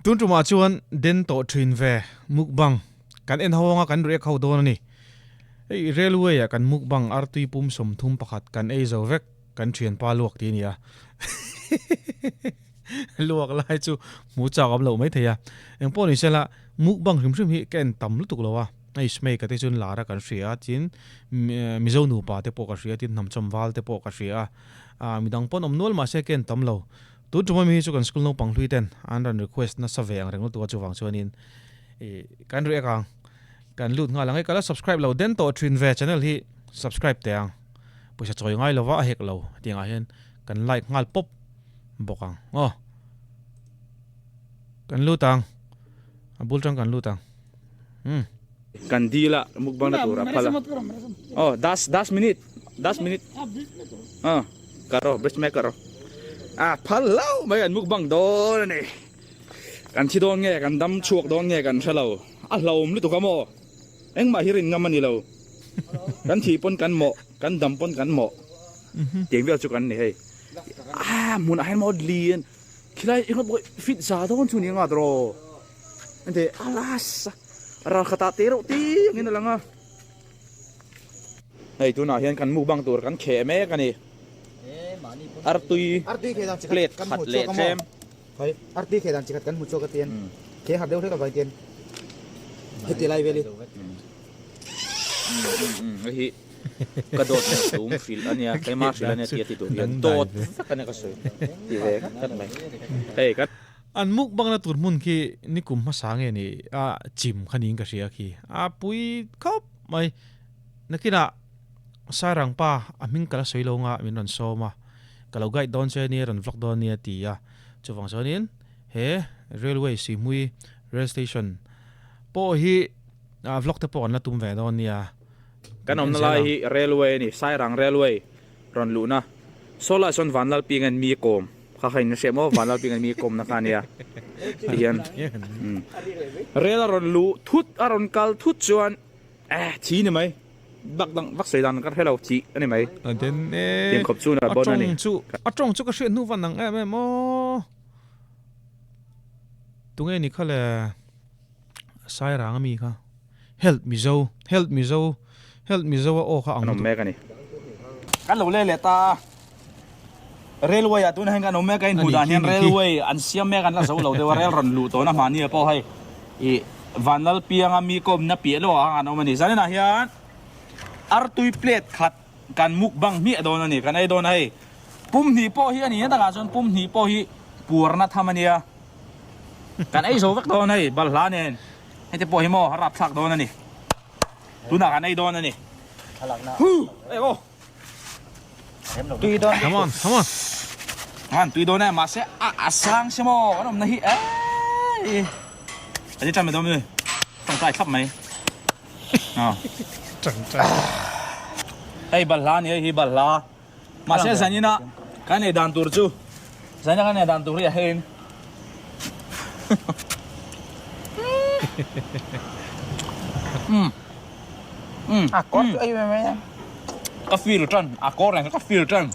Tun tumah chuan den tawh thin ve mukbang kan en ho anga kan react ho dawn a ni. Hei railway ah kan mukbang artui pum 31 kan ei zo vek kan thianpa luak tih a ni a. Luak lai chu hmu chak awm loh maithei a. Engpawh ni sela mukbang hrim hrim hi ka en tam lutuk lo a. Hei Smake a te chuan lar a kan hria a tin Mizo nupa te pawh ka hria a tin hnamchawm val te pawh ka hria a. Midang pawn awm nual mahse ka en tam lo. Tun tum ami hi chu kan school naupang hlui ten an rawn request nasa ve ang reng lutuk a chuvang chuanin ih kan react ang kan lut nghal ang e ka la subscribe lo den tawh thin ve channel hi subscribe teh ang pawisa chawi ngai lova a hek lo hetiang ah hian kan like nghal pawp bawk ang aw kan lut ang a bul tang kan lut ang umm. Kan dil a mukbang na tur a phal a oh das das minute das minute ah karo bridge maker a phal lo mai an mukbang dawn a ni kan thi dawn nge kan dam chhuak dawn nge kan hre lo a hlawm lutuk a maw engmah hi rin ngam a ni lo kan thih pawn kan mawh kan dam pawn kan mawh tiang vel chu kan ni hei a hmunah hian maw lian khilai engemaw pawh fit za dawn chu ni anga tawh. Ente alas ral khatah te reuh ti angin a lang a. Hei tunah hian kan mukbang tur kan kheh mek a ni. Artui plate khat leh tlem. Artui kheh dan chi khat kan hmu chhuak a tian kheh har deuh hlek avang tian heti lai vel hi. Hei hi ka dawt leh tum hrilh a nia keimah hrilh a nia tia ti tur hian dawt vek a nia ka sawi ti ve khat mai. Hei kan. An mukbangna tur hmun khi nikum hmasa nge ni a chim kha niin ka hria khi a pui khawp mai. Nakinah Sairang pa a hming ka la sawi lo nga min rawn sawm a, ka lo guide dawn che nia rawn vlog dawn nia ti a. Chuvang chuanin he railway Sihmui rail station pawh hi vlog te pawh kan la tum ve dawn nia. Kan awmna lai hi railway a ni, Sairang railway rawn luhna. Saw lai sawn Vanlalpinga'n mi kawm. Kha kha in hriat maw Vanlal ping an mi kawm na kha ania ti hian rel a rawn luh thut a rawn kal thut chuan eh thi ni mai bak dang vak sawi dan ka hre lo thi ani mai tiang khawp chu na bon ani chu a tawng chu ka hriat hnu van ang em em aw tunge ni kha le Sairang ami kha Health Mizo Health Mizo Health Mizo a aw kha ang lutuk. Kan awm mek a ni. Kan lo leh leh ta a. Railway ah tunah hian kan awm mek a, in hmuh dan hian railway an siam mek an la zo lo deuh a, rail rawn luh tawhna mahni ah pawh hei ih Vanlalpianga mi kawmna piah lawk ah khan an awm a ni. Zaninah hian artui plate khat kan mukbang hmiah dawn a ni, kan ei dawn a hei. Pum hnih pawh hi a ni a takah chuan pum hnih pawh hi puarna tham a nia. Kan ei zo vek dawn hei balhla nen. Heti pawh hi maw a rapthlak dawn a ni. Tunah kan ei dawn a ni. Huh! Ei aw. Tui dawn. Come on, come on. Han tui dawn e, mahse a a sang si maw kan awmna hi ei. Ani tan mai dawn mi. Tangtai thlap mai. Ah. Tangtai. Hei balhla ni hei hi balhla. Mahse zanina kan ei dan tur chu zanina kan ei dan tur hi a hein. A kawr chu ei mai mai a. Ka feel tan a kawr nen ka feel tan.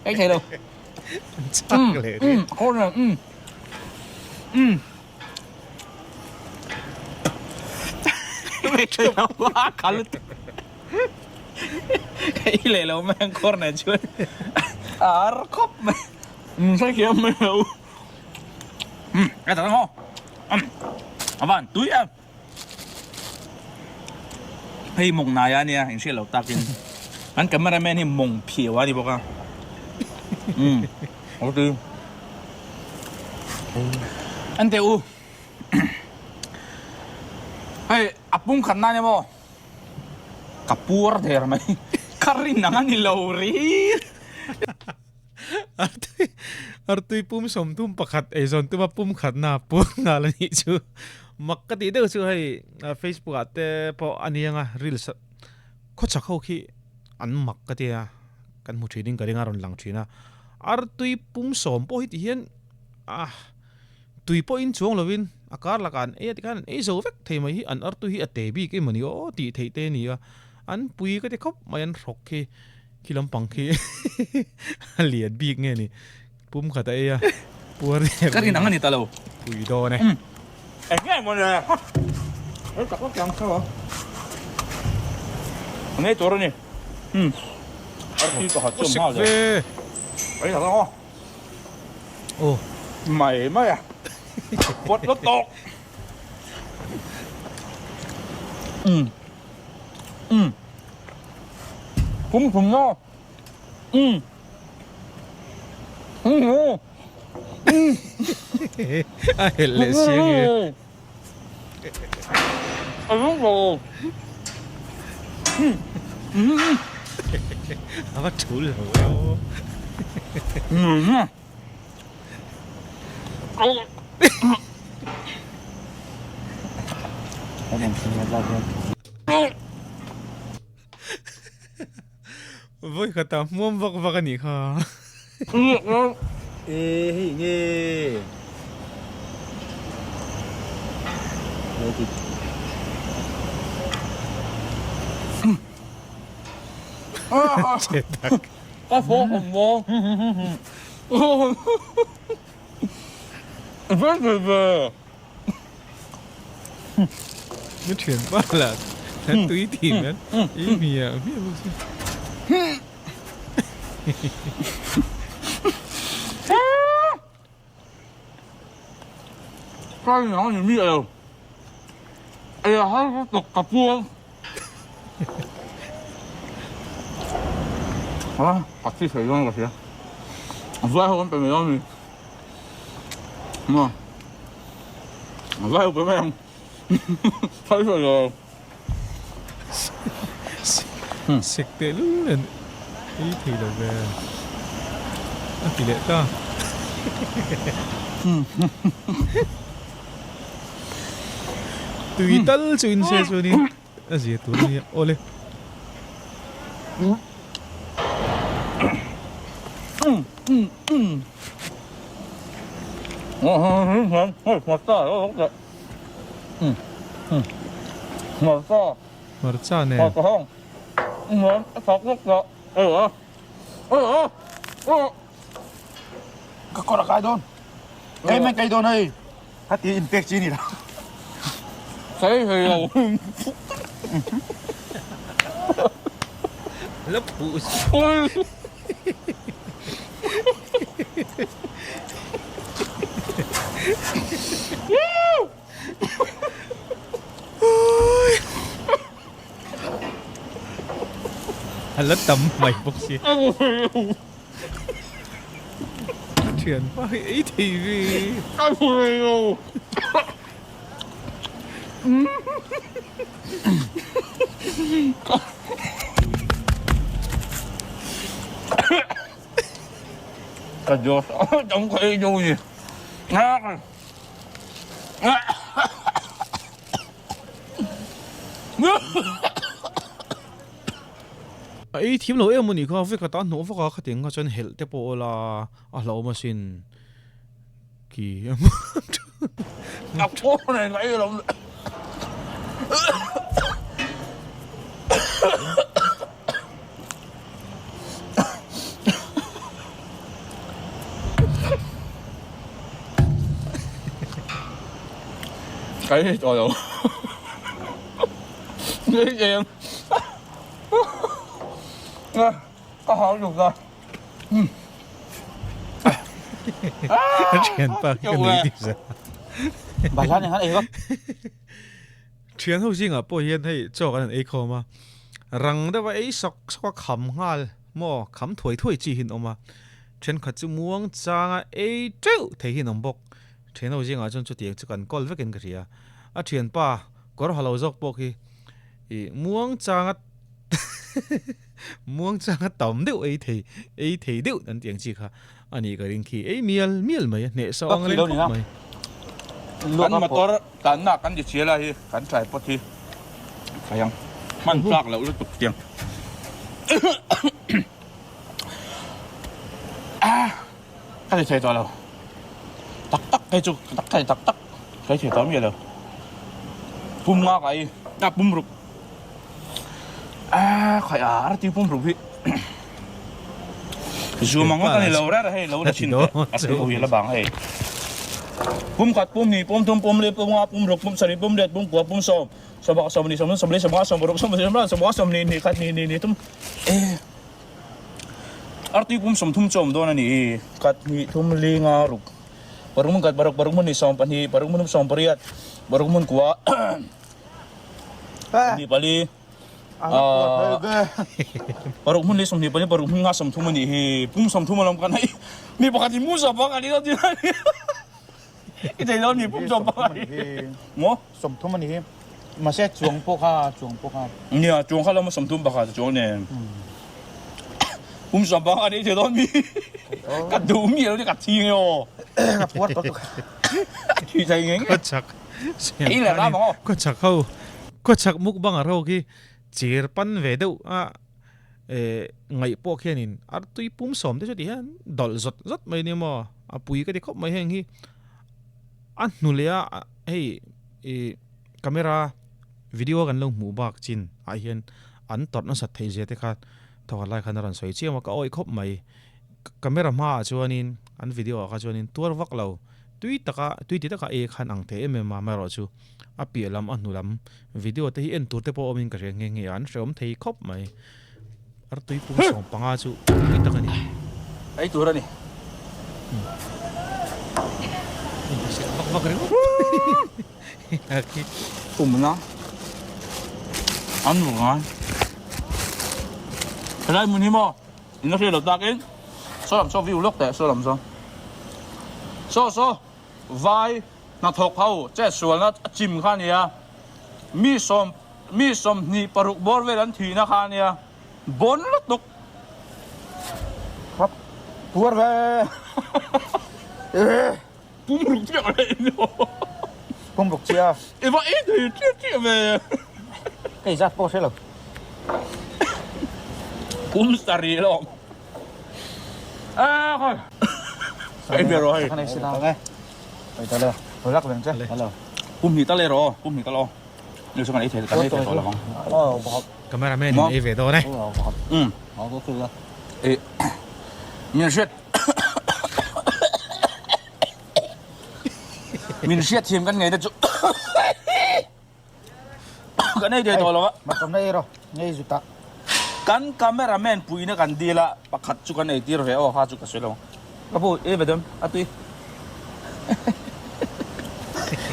Ei thei lo. A kawr nen. Ka i leh lo mai ang kawr nen chuan a ar khawp mai hrethiam mai lo ka tak ang aw a van tui em hei mawng nai a nia in hriat lo takin kan camera man hi mawng phiau a ni bawk a a tui. An teh u. Hei a pung khat nan emaw ka puar der mai. Ka rin ang a ni lo ri. Artui artui pum 31 eizawn tuma pum khatna pur nghal a nih chu. Mak ka tih deuh chu hei Facebook ah te pawh a ni anga reels khawchhak ho khi an mak ka tia kan hmu thin in ka ring a rawn lang thin a. Artui pum sawm pawh hi ti hian ah tui pawh in chuang lovin a kar lakah an ei a tikhan an ei zo vek thei mai hi an artui hi a te bik em a ni aw tih theih te a ni a, an pui ka ti khawp mai an hrawk khi. Khi lampang khi a lian bik nge ni pum khat a ei a puar Ka rin ang a ni ta lo. Pui dawn e. Eng nge maw le? Hei tak tak ang kha. A ngei tur a ni. Umm. Arti pakhat chu a hma le. Ei tak ang aw. Aw. Mai mai a. Pawt lawt tawk. Umm. Umm. Pum thum na. Umm. Umm. A helh leh si a nge. A lung lo. A va thul lo e aw. Vawi khatah hmuam vak vak a nih kha. E hei nge. Che tak. Na thian pa lah na tui tih nan i hmiah hmiah bawk si. Sek teh lul nen ei thei lo ve a ti leh ta. Tui tal chu in se chuanin a zia tur a nia awle. Hmarcha nen. Ka kawr a kai dawn. Kei mai kai dawn hei. Hati in pek chi ni lo. La phuh A la tam mai bawk si. A thian pa hi ei thei ve. Ka Dios, tam ka ei dawn ni. A ei thiam lo em anih kha, vek ata hnawh vak a khatiang kha chuan helh te pawh awla a hlauhawm asin ki A pawh reng a ei lo. Cái gì rồi đâu. Cái gì em. Ka hau luk a. A thianpa khi ka nui tih zia. Balhla nen khan ei vak. Thian ho zingah pawh hian hei chaw kan han ei khawm a, rang deuha ei sawk sawk a kham nghal maw, kham thuai thuai chi hi an awm a, thenkhat chu muang changa ei teuh thei hi an awm bawk. Thian ho zingah chuan chutiang chu kan kawl vekin ka hria. A thianpa kawr ha lo zawk pawh khi ih muang changa muang changa tam deuh ei thei ei thei deuh an tih ang chi kha a nih ka ring khi ei mial mial mai a hnehsawh ang reng khawp mai. Kan motor tanna kan ti chhial a hi kan tripod hi khai ang hman tlak loh lutuk tiang ka ti thei tawh lo tak tak phei chu tak thei tak tak ka ti thei tawh miah lo pum nga ka ei a pum ruk a khai a ar ti pum ruk hi. Zum ang ngawt a ni lo reng hei lo la chhin teh a thil ui la bang hei. Pum khat, pum hnih, pum thum, pum li, pum nga, pum ruk, pum sarih, pum riat, pum kua, pum sawm, sawmbak, sawmhnih, sawmthum, sawmli, sawmnga, sawmparuk, sawmpasarih, sawmriat, sawmnga, sawmhnih, hnih khat, hnih, hnih, hnih thum e Artui pum 30 chu awm dawn a ni hi. Khat, hnih, thum, li, nga, ruk, paruk hmun khat, paruk, paruk hmun hnih, 12, paruk hmun thum, 18, paruk hmun kua, hnih pali. Paruk hmun leh 24 paruk hmun nga 30 a nih hi pum 30 a lawm kan hei mi pakhat in mu sawm a ni dawn i thei dawn mi pum sawm a ni maw 30 a nih hi mahse chuang pawh kha chuang pawh kha nia chuang kha lawm 30 pakhat chuang nen pum sawm a ni thei dawn mi ka duh mi lo ni ka thi nge aw ka puar tawh thi thei nge nge chak Ka chak ho ka chak mukbang a ho khi chir pan ve deuh a eh ngaih pawh khianin artui pum sawm te chu ti hian dawlh zawt zawt mai nia maw a pui ka ti khawp mai heng hi a hnu leh a hei ih camera video kan lo hmuh bak chin ah hian an tawrh nasat theih zia te kha thawkhat lai khan a rawn sawi chiam a ka awih khawp mai camera hmaah chuanin an video ah kha chuanin tuar vak lo. Tui taka, tui ti taka ei khan ang thei em em a, amaherawhchu a piah lam, a hnu lam video te hi en tur te pawh awmin ka hria nghe nghe a, an hrehawm thei khawp mai. Artui pum 15 chu tui tak a ni. Ei tur a ni. Inhrisel vak vak ringawt. Pumna an hmu ngai. Helai hmun hi maw? In a hriat loh takin saw lam saw view lawk teh saw lam saw saw saw vai hnathawk ho chet sualna a chim kha ania mi sawm mi 26 bawr vel an thihna kha ania bawn lutuk khap puar ve pum ruk chiah leh in pum ruk chiah i va ei thei chiah chiah ve kei zat pawh hre lo pum sarih lawm a khawi ei ve rawh hei kan ei sila nge oi ta le oi lak veng che hello pum hnih tal ei rawh pum hnih tal aw ni chu kan ei thei kan ei thei tawh lovang cameraman in ei ve dawn e um e min hriat Min hriat thiam kan ngei te chu kan ei thei tawh lo a. Malsawmna ei rawh, ngei zut ah. Kan cameraman puina kan dil a, pakhat chu kan ei tir ve aw kha chu ka sawi lo. Ka pu ei ve dawn a tui.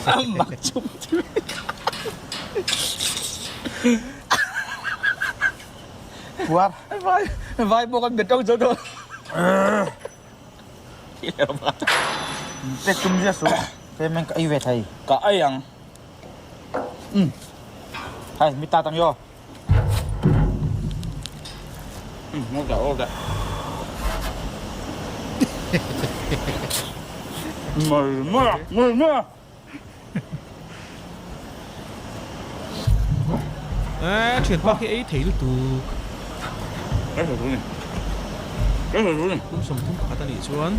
A mak chum chum. Puar. Vai vai pawh kan be tawk zo dawn. Pek tum zia suh payment ka ei ve thei. Ka ei ang. Umm. Hai mi ta tang yo. Umm ngawt dah ngawt dah. Mai mai mai mai. Eh, thian pa khi ei thei lutuk. Ei thei ni. Ei thei ni. Pum 31 a nih chuan.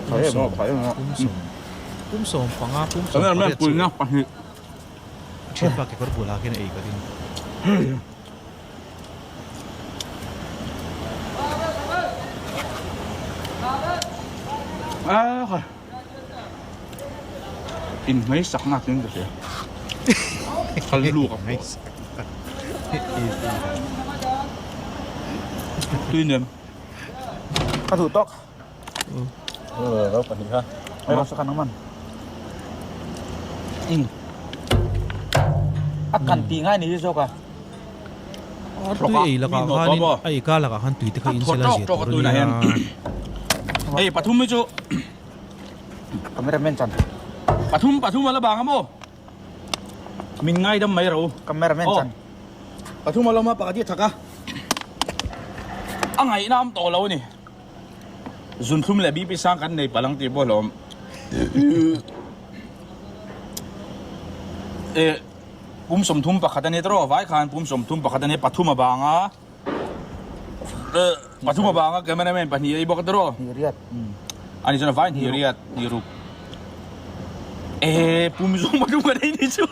Pum sawm pum sawm pum 15 pum 18 chu. Thian pa kekawr bul ah khian ei ka ring. Ah. In hmeisak na tin ka hria. Kal luk a pawh. Tui nem. Ka duh tawk. Ro pahnih kha. Hei ro sakhan ang man. A kan ti ngai ni hi zawk a. Tui ei lakah khanin a ei kar lakah khan tui te kha in sela zia tur a nia. Hei pathum hi chu Cameraman chan. Pathum pathum ala bang a maw? Min ngaidam mai ro. Cameraman chan. Pathum ala awm a pakhat hi a thak a. A ngaihna awm tawh lo a ni. Zunthlum leh BP sang kan nei palh ang tih pawh a hlawm. Eh pum 31 a ni tawh vai khan pum 31 a ni pathum a bang a. Pathum a bang a cameraman pahnih a ei bawk tawh. Hnih riat. Ani chuan a vai hnih riat hnih ruk. Eh pum zawng pathum kan ei ni chu.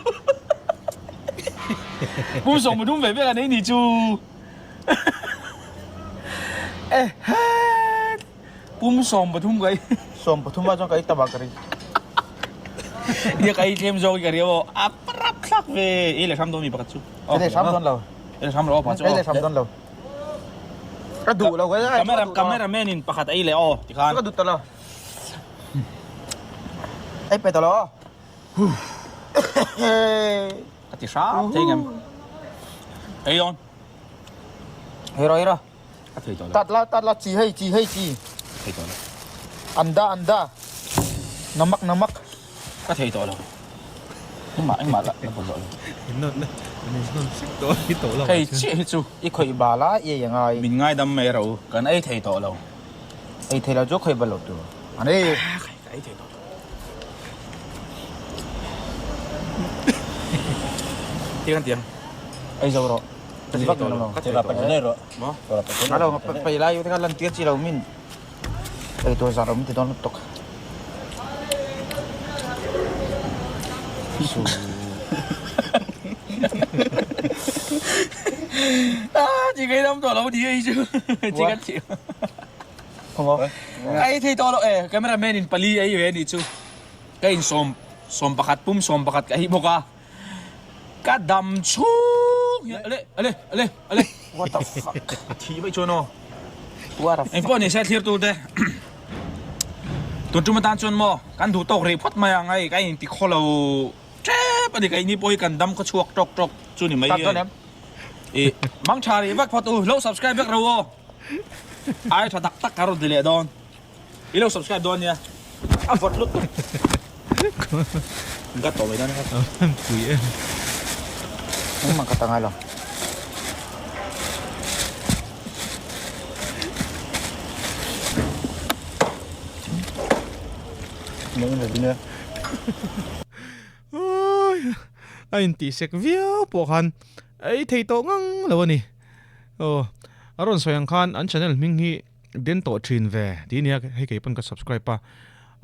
Pum 13 ve ve kan ei ni chu. Eh he. Pum 13 ka ei. 13 ah chuan ka ei tam ah ka ring. Nia ka ei tlem zawk in ka ria aw. A prap thlak ve. Ei leh hram dawn mi pakhat chu. Ei leh hram dawn lo. Ei leh hram lo aw pakhat chu aw. Ei leh hram dawn lo. Ka duh lo ka Camera camera man in pakhat ei leh aw tikhan. Ka duh ta lo. Ei pe ta lo aw. Ka ti hram thei ngem. Ei dawn. Hei rawh hei rawh. Ka thei tawh lo. Tat la tat la chi hei chi hei chi. Thei tawh lo. Anda anda. Namak namak. Ka thei tawh lo. Engmah engmah la la bawlhhlawh lo. Innawn na innawn sek tawh hi tawh lo. Hei chiah hi chu. I khawih bal a i ei a ngai. Min ngaidam mai rawh u. Kan ei thei tawh lo. Ei thei lo chu khawih bal lo tur. An ei. Ka ei thei tawh lo. Ti kan tiang. Ei zo rawh. Ka thei tawh lo. Ka thei tawh lo. Alo pai lai te kha lan tir chi lo min ei tur zat awm ti dawn lutuk. Su. Ah, chi cái dam tawh lo ni hei chu. Chi kan thi. Ei thei tawh lo e, cameraman in pali ei ve ni chu. Ka in sawm sawm pakhat pum sawm pakhat ka hi bawk a. Ka dam chhung hian ale ale ale ale What the fuck a thi mai chuan aw. What the fuck. Engpawh ni se thlir tur te tun tum atan chuan maw kan duh tawk rih phawt mai ang hei ka inti khaw lo tep a ni keini pawh hi kan dam khaw chhuak tawk tawk chu ni mai hi i mang tha rih vek phawt u lo subscribe vek ro aw ai tha tak tak ka rawn ti leh dawn. I lo subscribe dawn nia. A vawt lutuk. Ka tawh mai dawn nia. Pui em. Engmah ka ta ngai lo. A intih sek viau pawh khan ei thei tawh ngang lo a ni. Aw a rawn sawi ang khan an channel hming hi Den tawh thin ve tih nia hei kei pawn ka subscribe a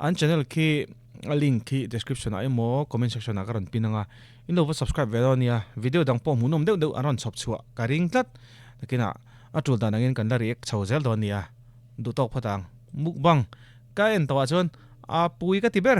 an channel khi a link khi description ah emaw comment section ah ka rawn pin anga in lo va subscribe ve dawn nia video dang pawh hmuhnawm deuh deuh an rawn chhawp chhuah ka ring tlat nakinah a tul dan angin kan la react chho zel dawn nia duh tawk phawt ang mukbang ka en tawh ah chuan a pui ka ti ber.